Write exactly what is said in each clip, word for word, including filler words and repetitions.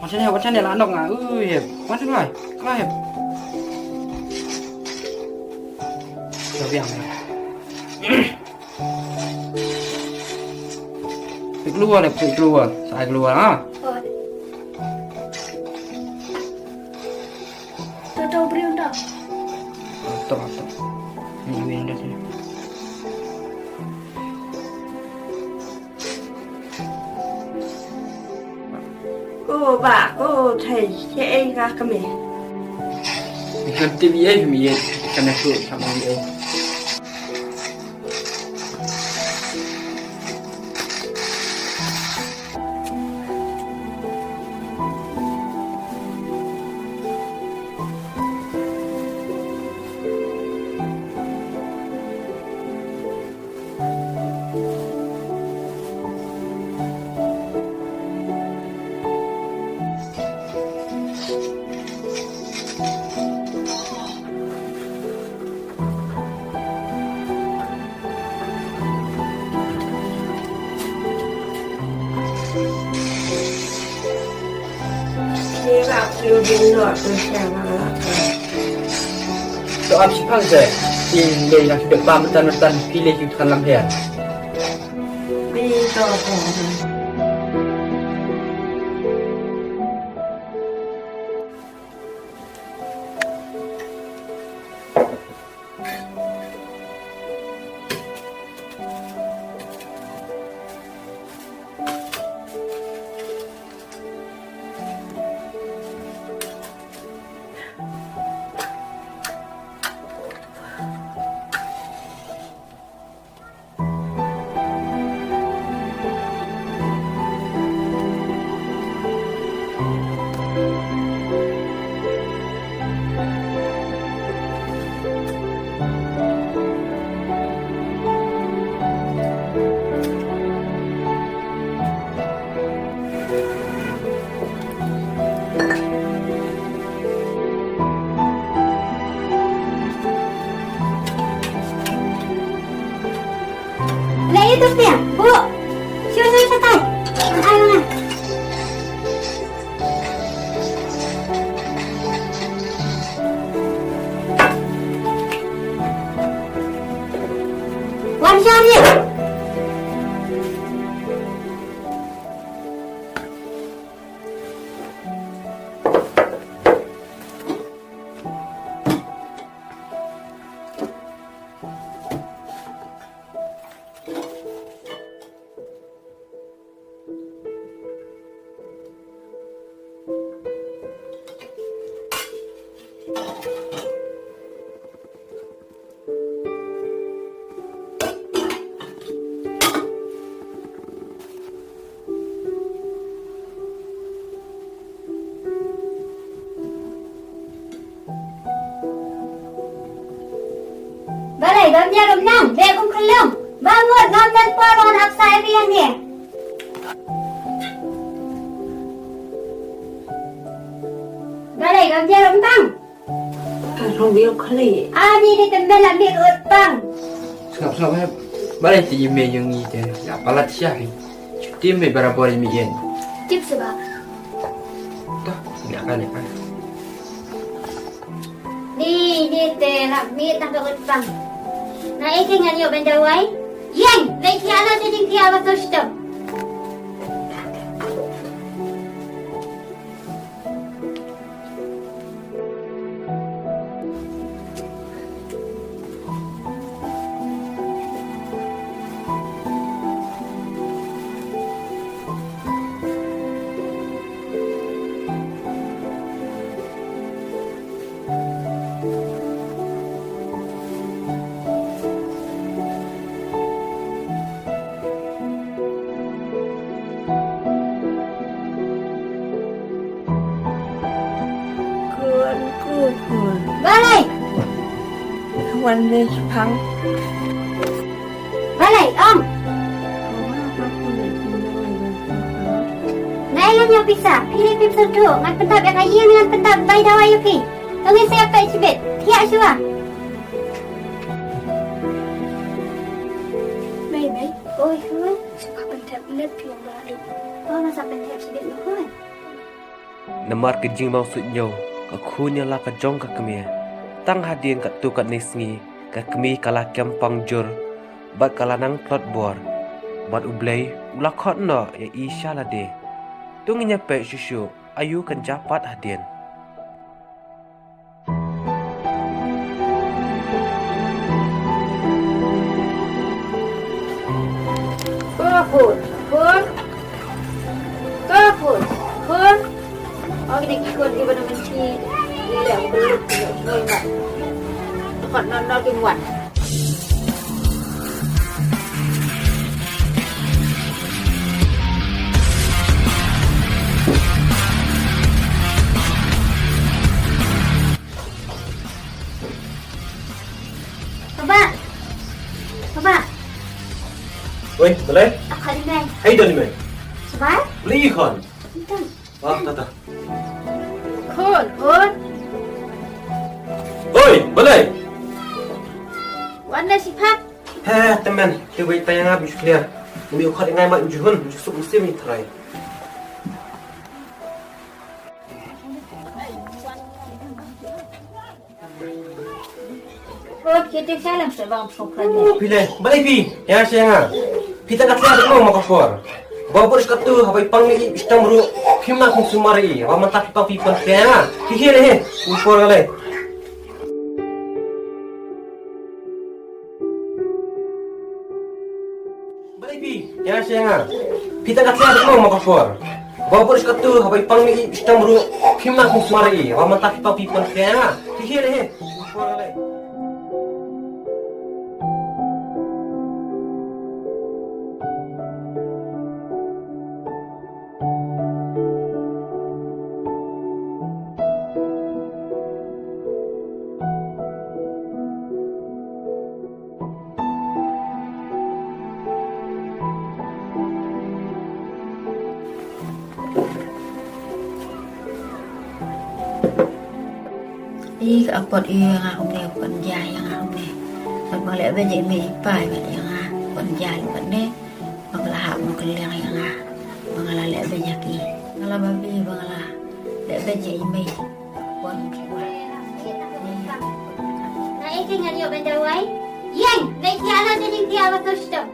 Wan shane, wan shane la nok nga. Ui, hep. Wan shane lai. Lai hep. Ka biang. Phi kloi, phi kloi. Sa kloi ha. To, to, briew ynda. To, to. Ni wi ynda sini. Ko ba, ko thei, che ei ga kame. Kan tip ye, mi ye, kan aku sama ye. To ap shipang se, in lei na ki bam tan tan pile ki kan lam her. Lei ïa tu pia, bu. Shu shu shu tai. Ai ma. Wan sha ri. Balei bam ïa rum nang, beh kum khyllung. Ba mut ngam don por ban ap sa ïa phi hangne. Balei bam ïa rum tang. Ka rong biang khali. Ani ni tymmen la mih ka ut pang. Sngap sngap eh. Balei te ïa me ïa ngi te. Ïa palat sha hi. Tim me barabor ïa me ïen. Tip seh ba. Toh, ïa kan ïa kan. Ni ni te la mih tang ka ut pang. Na ei te ngan ïoh ban dawai. Ïeng, leit khia na te jingkhia ba to shitom. Khun, khun, khun. Balei? Wan leh shipang. Balei, ong. Nai ngan ïoh pisa, phi leh phim sngewthuh, ngan pyndap ïa ka ïing, ngan pyndap bai dawai ïa phi. To ngin sa ïa peit shibit, thiah shuwa. Mei, mei. Oi, khun. Sa ka pyndap leh phi ong ba leh. Oh, nga sa pyndap shibit mo khun. Namar ka jingbym suidñiew ka khun ïa la ka jong ka kmie. Tang hadien katto katne sngi ka kmie ka la kem pang jur bad ka la nang tlot bor. Bad U Blei u la khot noh ïa i sha lade. To ngin ïa peit shuh shuh aïu kan jia pat hadien. Ko khun, khun. Ko khun, khun. Oh, kine ki khun kiba na mynta ki leh u belu ki leh ki mat. Khot non non ki wan. Papa. Papa. Oi, balei? Aku di mana? Hai, dari mana? Sabar. Balei khun? Entah. Ah, ta ta. Khun, khun. Oi, balei? Wan na siphat. He, tymmen, te wei tayang ab clear. Umi u khot ngai ma juhun, ju suk mesti mi try. Khun, kita salam sebang sukran. Phi le, balei phi? Ïa sha nga. Phi tang kat ïa mo ma ka por. Ba bur skat tu, haba i pang ni i stam ru, phim na khun sumar i, ba man tak phi pang phi pang ïa nga. Phi hi le hi, i por le. Balei phi? Ïa sha nga. Phi tang kat ïa mo ma ka por. Ba bur skat tu, haba i pang ni i stam ru, phim na khun sumar i, ba man tak phi pang phi pang ïa nga. Phi hi le hi, i por le. I ka apot i nga kumne, kan ja i nga kumne. Kan ba leh bejek me i pa i nga, kan ja i kumne. Ba ka la hap mo ka liang ïa nga. Ba nga la leh bejek ïa ki. Nga la babi ba nga la leh bejek ïa mei. Wan ki wa. Na eke ngan ïoh ban dawai. Ïeng, na eke ala jading dia ba to sdom.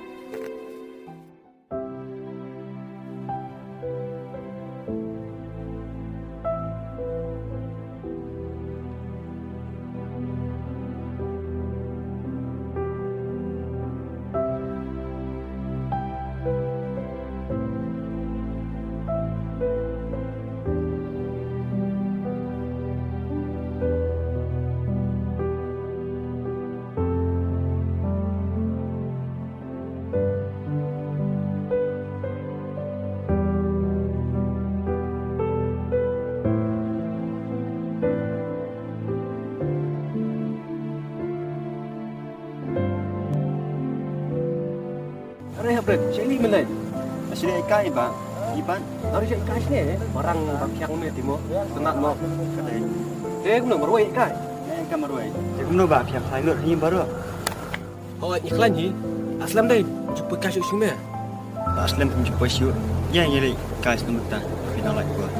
Are hapret, sheli menai. Sheli kai ba, iban. Are sheli kai shne, barang ba phiang me timo, tenat mo. Te kumno marwai kai. Ka marwai. Te kumno ba phiang sai lut ni baru. Hoi, iklan hi. Aslam dai, jumpa kasih sini. Aslam jumpa syu. Ya, ya lai, kai sini muta. Pinang lai gua.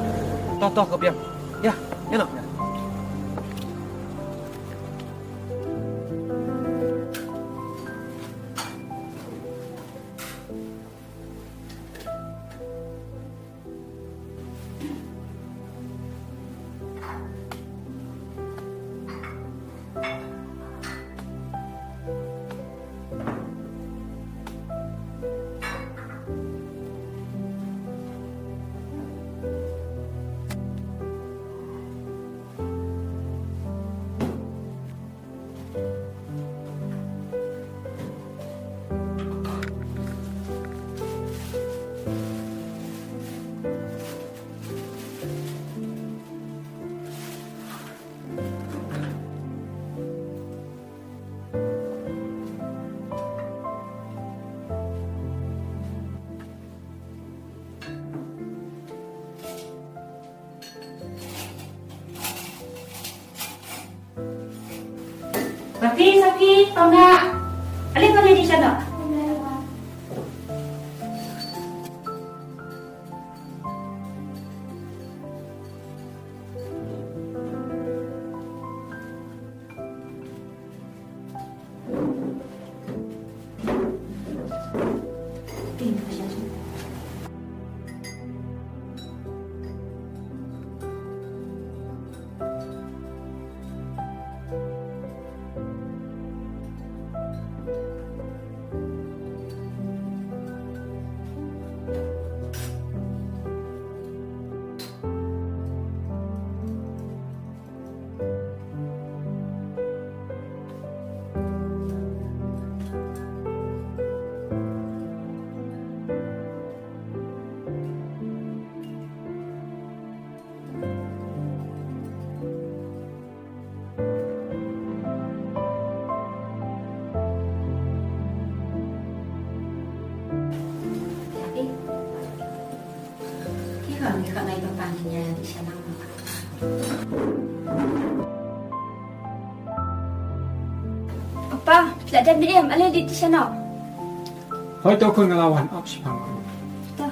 Toh, toh, kepiang. Ya, ya lo. Safi, Safi, pang da. Ale pang da di sana. Ngi ka ngai papa ngi ïa dih sha nang. Papa, phi la dep ne em, ale dih sha nang. Hoi to khun, nga la wan ap shipang. To.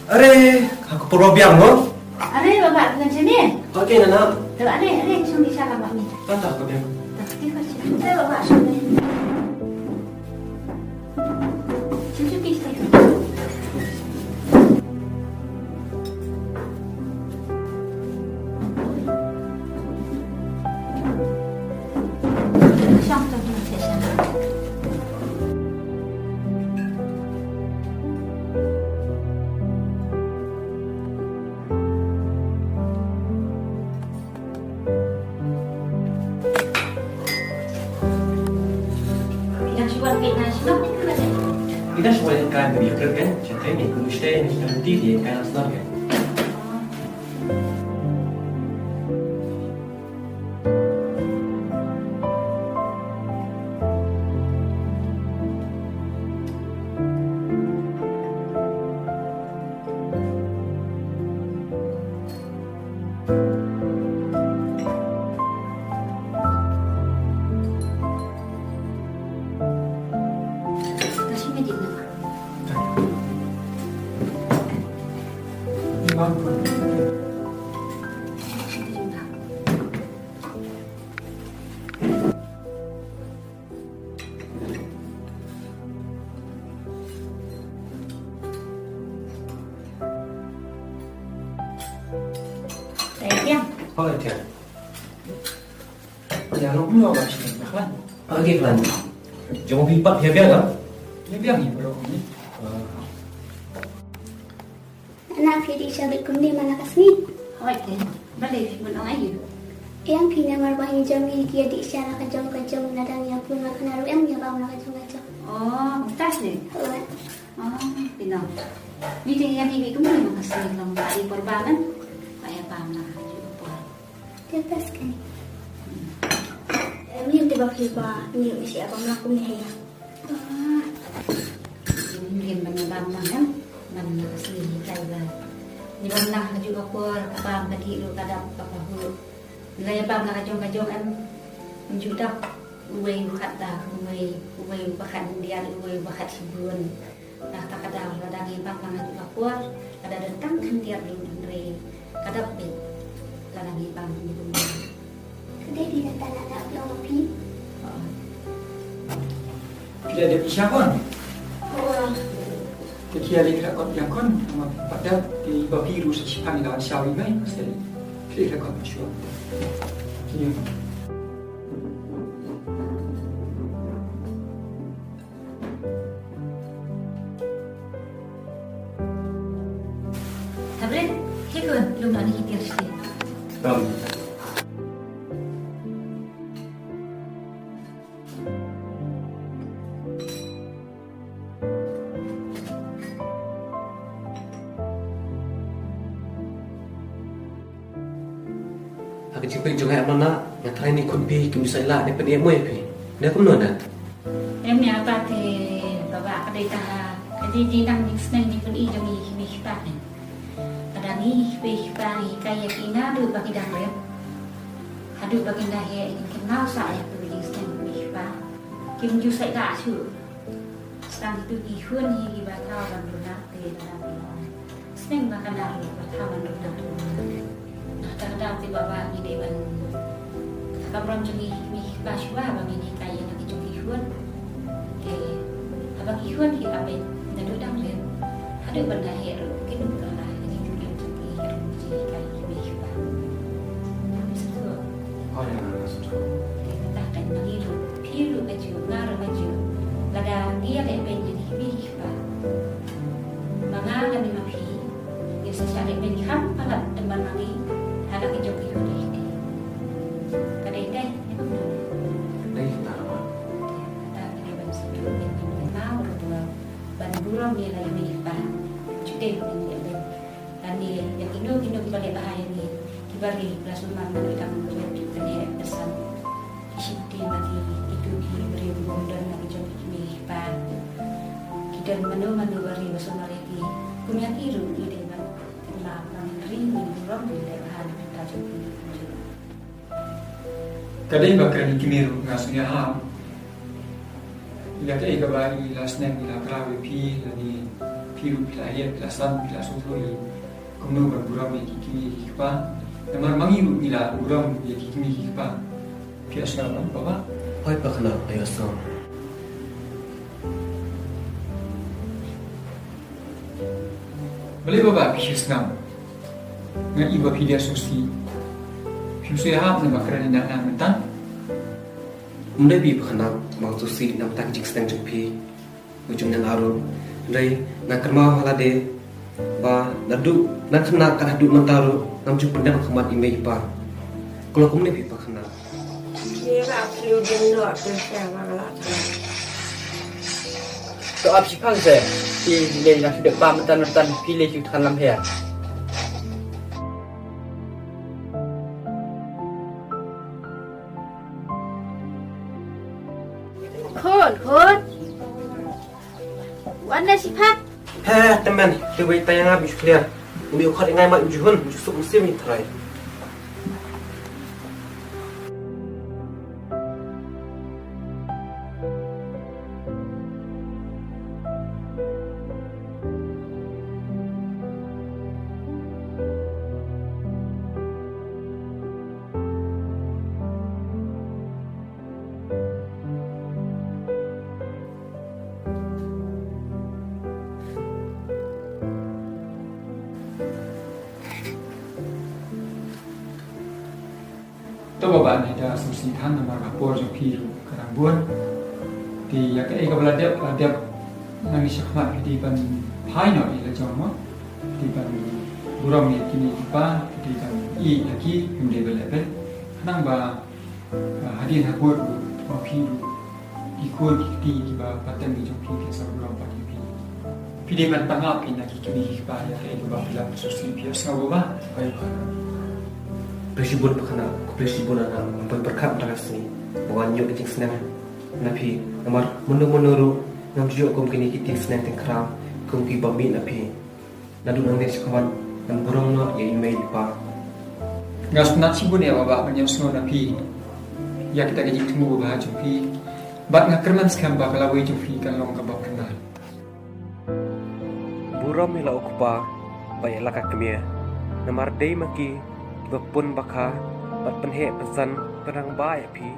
Are, ha ka por ba biang mo? Are, baba, ngan shane. Okay, nana. Te are, are, shong di sha ka mami. Tata, ka biang. Tata, ki ka shane. Te baba, shane. Ina shuwa kan, ina shuwa kan, ina shuwa kan, ina shuwa kan. Hoi, Tiang. Ïa, long kumno ba shi, ba khlaiñ? Ah, ki khlaiñ. Jong phi pat ïa biang, ah? Ïa biang ïa baroh ni. Ah. Nana, phi dih sha bad kumne man la ka sngi? Hooid te, balei phi bun ong aïu? Em phi, namar ba ngi jong ngi ki ïa dih sha la ka jong ka jong, lada ngi ïa pun la ka na ruh em ngi ïa bam la ka jong ka jong. Oh, mynta te? Hooid. Oh, phi nong. Ngi te ïa dih bad kumne man la ka sngi, long ba dei por bam em. Ba ïa bam la ka jong ka por. Te bas kan. Em, ngi te ba phi ba ngi ruh ngi shu ïa bam la kumne hi. Ah. Ngim ban bam nang em, ban nang ka sngi kai ba. Ngi bam nang ha kajuh ka por, ka bam ka dih ruh ka dap ka pahuh. Ngi la ïa bam nang ka jong ka jong em, ngi ju dap uwei u khat da uwei, uwei u ba khat hyndiat, uwei u ba khat shibun. Da kata ka daw lada ngi bam nang ha kajuh ka por, lada don tang khyndiat ruh hynrei ka dap beit lada ngi bam ngi bun. Ka dei phi nangta, nana, phi ong ma phi. Phi la dep ïa sha khun? Te phi ïa leit khreh kot biang khun, namar pat da te ba phi ruh sa shipang ïa la sha wi mai, sa leit khreh kot shuwa. Ïa. Hynrei, hi khun, lum noh ïa ki tiar shatei. Ram. Ha ka jingpeit jong nga, Nana, nga tharai ne khun phi kim ju sa ïa lah ne pynïaid mo ïa phi. Ne kumno, Nana? Em, ïa ba te, baba, ka dei ta ha ka jingdang jingsneng jingpyni jong ngi ki mei ki pa ne. Ka dang ngi ki mei ki pa ngi hikai ïa ki naduh ba ki dang rem haduh ba kin da heh, kin kynmaw sah ïa ka jingsneng ki mei ki pa. Ki Ju sa ïa shu. Tang tu ki khun hi ki ba thaw ban duna te da ki. Sneng ba ka nar ba thaw ban duna. Nah, ta da te ba ba ngi dei ban, ka burom jong ngi, ngi ba shuwa ba ngi dei kai ïa ki jong ki khun. Te haba ki khun ki ap ïa na du dang len. Haduh ban da heh ruh kin ka la ïa ki jong ki jong ki, ka jong ki kai ki ba. Satu. Oh, ïa, satu. Te kata kan ma ngi ruh, phi ruh ka ju, nga ruh ka ju. Lada ngi ïa leh beiñ ïa ki kmie ki kpa, ma nga lane ma phi, ngin sa shah leh beiñ kham palat tymmen ma ngi ha la ki jong ki khun ki kti. Ka dei dei, ïa ka dei. Dei, ta ruh. Kata ka dei ban sdang, ban sdang, ban burom ïa la ki kmie ki kpa. Ju dei ban leh beiñ. Lane ïa kino kino kiba leh bha ïa ngi, kiba ri, la sumar na ki dang ki pynheh pynsan. Ki shimti ma ki, kito ki briew ki bym don na ki jong ki kmie ki kpa. Ki don mano mano ba ri ba sumar ïa ki. Kum ïa ki ruh ngi dei ban kynmaw, ban ri, ban burom, ban leh bha na ka bynta jong ki. Ka dei ba kren ïa kmie ruh nga sngewham. Ïa kaei kaba i la sneng i la kren ïa phi, lane phi ruh phi la ïeit, phi la san, phi la sngewthuh ïa kumno ban burom ïa ki kmie ki kpa. Namar ma ngi ruh ngi la burom ïa ki kmie ki kpa. Phi ïohsngew bha, Baba? Hooid Paknat, nga ïohsngew. Balei Baba phi sngewsih? Nga i ba phi dei sngewsih. Phim sngewhap ne ba kren ïa nga mynta? Ym dei phi Paknat ba nga sngewsih namar ka jingsneng jong phi. U jong nang aro. Hynrei nga kynmaw ha lade ba naduh nang khynnah kat haduh mynta ruh ngam ju pyndem ha khmat i mei i pa. Ka long kumne phi Paknat. To ap shipang se, phi lei na shu dep ba mynta mynta phi lei shu than lam her. Khun, khun. Wan na shipang. He, tymmen, te wei tayang abi shu clear. Umi u khot ngai ma u juhun, u ju suk musim ni trai. To Baba, ngi da sngewsih than namar ka por jong phi ruh ka dang bun. Te ïa kaei kaba la dep, la dep. Nangne shakhmat phi dei ban phai noh ïa la jong mo. Phi dei ban burom ïa kine ki pa, phi dei ban ïeit ïa ki, phim dei ban leh beiñ. Khnang ba, ah, hadien habud ruh, ma phi ruh, ki khun ki kti kiba pateng ki jong phi ki sa burom pat ïa phi. Phi dei ban tang ap ïa ki kmie ki kpa ïa kaei kaba phi la sngewsih, phi ïohsngew Baba? Khublei shibun Paknat, khublei shibun anak, nga pyrkhat mynta ka sngi ba wan ïoh ka jingsneng na phi. Namar mynno mynno ruh ngam ju ïoh kum kine ki jingsneng tyngkhraw kum kiba mih na phi. Naduh nangne shakhmat ngan burom noh ïa i mei i pa. Nga sngewtynnat shibun ïa Baba ban ïohsngew na phi ïa kita ki jingthmu babha jong phi. Bad nga kyrmen skhem ba ka lawei jong phi kan long kaba kynmaw. Burom ïa la u kpa bad ïa la ka kmie. Namar dei ma ki kiba pun bakha bad pynheh pynsan pynrangbah ïa phi.